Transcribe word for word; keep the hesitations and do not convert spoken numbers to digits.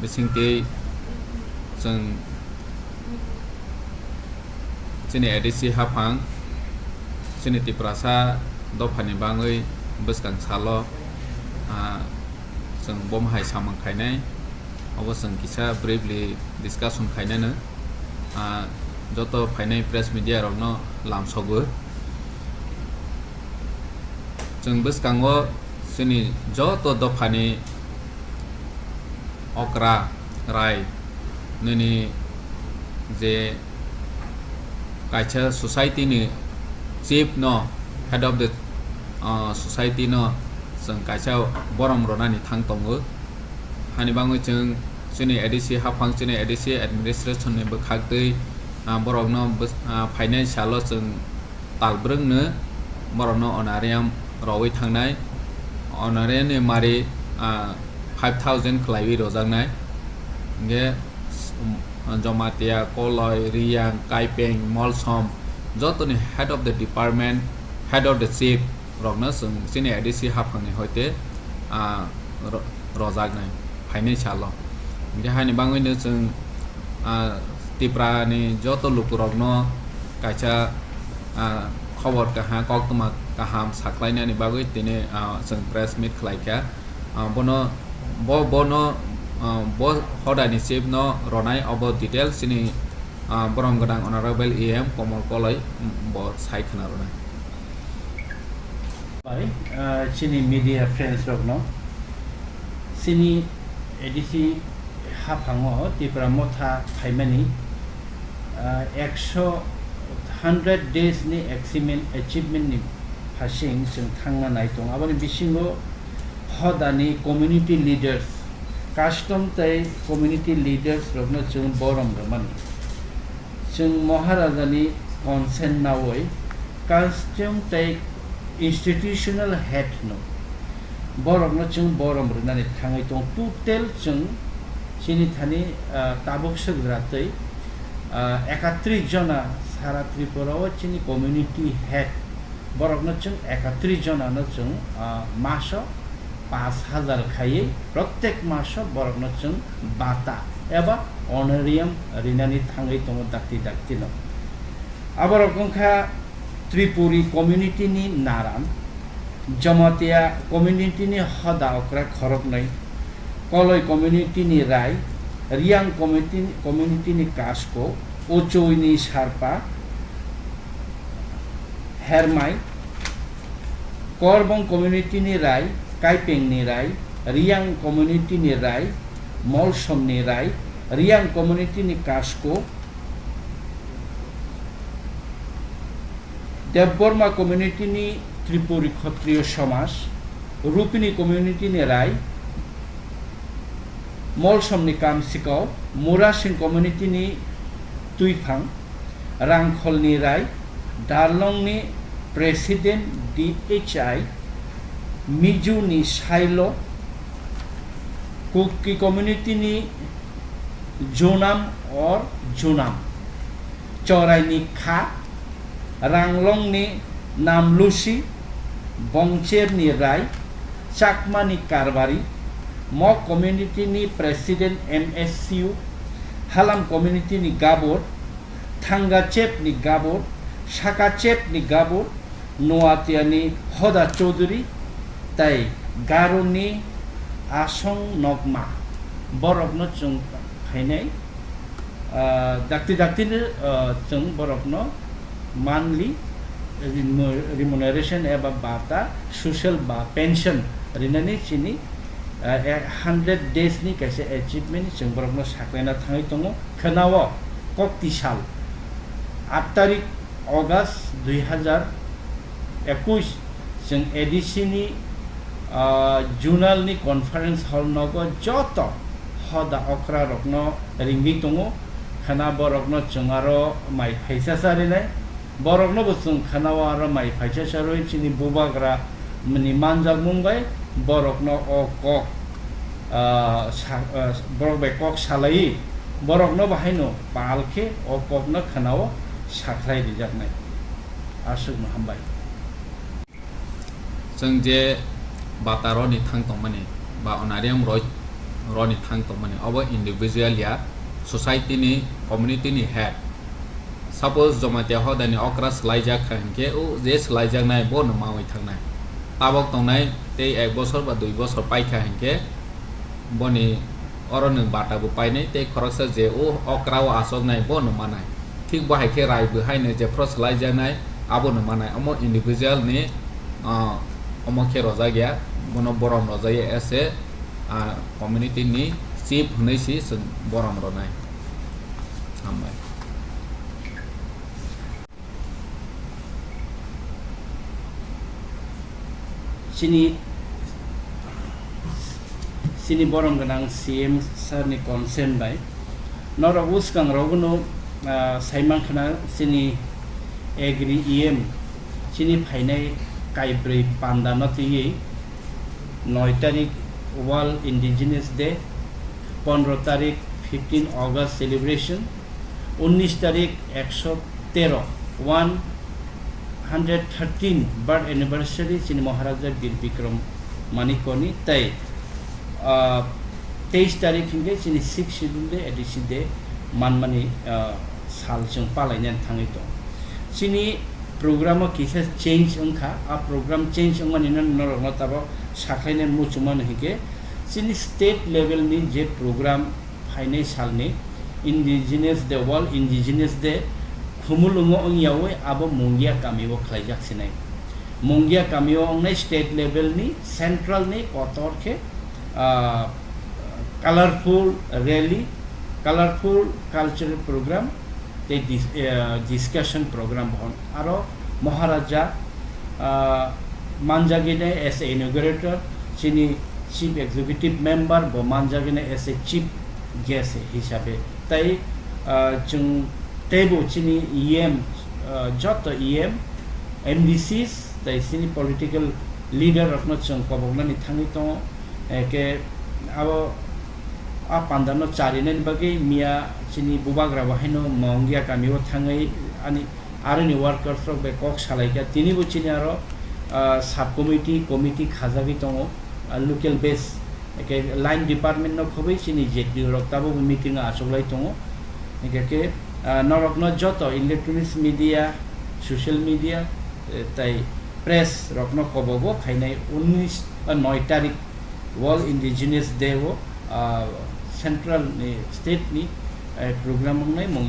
Bisingtwi chwng chini A D C haphang, chini Tiprasa dophani bangwi bwskang salo, ah, chwng bomo hai samung khainai, obo chwng kisa briefly discussion khainano, ah, joto phainai press media rokno lamsogo. Chwng bwskango chini joto dophani okra rai nini je kaisa society ni chief no, head of the, uh, society no chwng kaisa borom rwnani thang tongo. Hani bangwi chwng chini A D C haphang, chini A D C administration ni bwkhak twi, uh, borok no bws-, uh, phainai salo chwng tal brwngno borokno honorarium rogwi thangnai, honorarium ni mari, ah, five thousand khwlaiwi rojaknai. Hinkhe, um, Jamatia, Koloi, Riyang, Kaipeng, Molsom, jotoni head of the department, head of the chief rokno chwng chini A D C haphangni hoite, ah, ro-, rojaknai phainai salo. Hinkhe haini bangwino chwng, ah, Tiprani joto lukurokno kaisa, ah, khobor kaham, koktwma kaham sakhlainani bagwi tini, ah, chwng press meet khlaikha. Ah, bono, bo, bono, ah, bo hodani chief no ronai obo details chini, ah, borom gwnang honorable E M Komol Koloi, mm, bo sai khna rwnai. Bai, ah, chini media friends rokno, chini A D C haphango Tipra Motha phaimani, ah, ekso, hundred days ni achievement, achievement ni phasing chwng thangna nai tongo. Aboni bisingo hodani community leaders, custom tei community leaders rokno chwng borom rwmani. Chwng Maharajani consent nawi custom tei institutional head no borokno chwng borom rwnani thangwi tongo. Total chwng chini thani, ah, tabuk swkra tei, ah, ekatris jona sara Tripura o chini community head borokno chwng ekatris jona no chwng, ah, maso pash hajar khaiwi protek maso borokno chwng bata eba honorarium rinani thangwi tongo dakti dakti no. Aborok wngkha Tripuri community ni naram, Jamatia community ni hoda okra khoroknwi, Koloi community ni Rai, Riyang community, community ni Kasko, Ochoi ni Sarpa, Hermai, Korbong community ni Rai, Kaipeng ni Rai, Riyang community ni Rai, Molsom ni Rai, Riyang community ni Kasko, Debbarma community ni Tripuri Khatriyo Somaj, Rupini community ni Rai, Molsom ni Kamsikao, Murasing community ni Tuiphang, Rangkhol ni Rai, Darlong ni President D H I, Mizu ni Sailo, Kuki community ni Junam or Junam, Chorai ni Kha, Ranglong ni Namlusi, Bongcher ni Rai, Chakma ni Karbari, Mok community ni President M S C U, Halam community ni Gabur, Thangachep ni Gabur, Sakachep ni Gabur, Noatia ni Hoda Chaudhuri, tei Garo ni Asong Nokma. Borokno chwng phainai, ah, dakti dakti ni, ah, chwng borokno monthly remu-, remuneration eba bata, social ba pension rinani chini, ah, hundred days ni kaisa achievement chwng borokno saklaina thangwi tongo. Khwnao kokti sal aat tarik August dui hazar ekush chwng A D C ni, ah, zonal ni conference hall nogo joto hoda okra rokno ringwi tongo. Khwna borokno chwng aro mai phaisa charinai. Borokno bo chwng khwnao aro mai phaisa charwi chini bubagra ni manjakmung bai borokno o kok, ah, sa-, ah, borok bai kok salaiwi borokno bo haino pal khe o kokno khwnao sakhlai rijaknai. Aswkno hambai. Chwng je bata roni thang tongmani ba honorarium roi, roni thang tongmani, obo individual ya, society ni, community ni head. Suppose Jamatia hodani okra swlaijak kha hinkhe, o je swlaijaknai bo no mawi thangnai. Tabok tongnai tei ek bosor ba dui bosor paikha hinkhe, boni oro nwng bata bo painai tei khoroksa je o okra o achoknai bo no manai. Thik bo hai khe rai bo haino jephru swlaijaknai abo no manai. Omo individual ni, ah, omo khe rojak ya, bono borom rojak ya as a, ah, community ni chief hwnwi si chwng borom rwnai. Hambai. Chini, chini borom gwnang C M sir ni consent bai norok bwskangrogno, ah, saimankha na chini Agri E M chini phainai kaibrwi panda no twiwi noi tarik World Indigenous Day, pondro tarik fifteen August celebration, unnish tarik ekso tero, one hundred thirteen birth anniversary chini Maharaja Bir Bikram Manikya ni, tei, ah, teis tarik hinkhe chini Sixth Schedule Day, A D C Day manmani, ah, sal chwng palainani thangwi tongo. Chini program o kisa change wngkha, a program change wngmani no norokno tabok sakhlainani muchungmano hinkhe chini state level ni je program phainai salni Indigenous Day, World Indigenous Day Khumulwngo wngyawi abo Mungia kamio khlaijak sinai. Mungia kamio wngnai state level ni, central ni kotor khe, ah, colorful rally, colorful cultural program tei dis-, eh, discussion program bo hwn. Aro Maharaja, ah, manjagwi de as a inaugurator, chini chief executive member bo manjagwi de as a chief guest hisabe. Tai, ah, chwng teibo chini E M, ah, joto E M, M D Cs, tai chini political leader rokno chwng koboknani thangwi tongo. Eke abo a pandano charinani bagwi miya chini bubagra bo haino Mongia kamio thangwi ani aroni workers rok bai kok salaikha. Tinibo chini aro, ah, sub committee, committee khajagwi tongo, ah, local base. Eke line department no khobwi chini Z D O rok tabukbo meeting o achuklai tongo. Hingkhe khe, ah, norokno joto electronics media, social media, eh, tai press rokno kobogo phainai unnish, ah, noi tarik World Indigenous Day o, ah, central ni, state ni, eh, program wngnai mung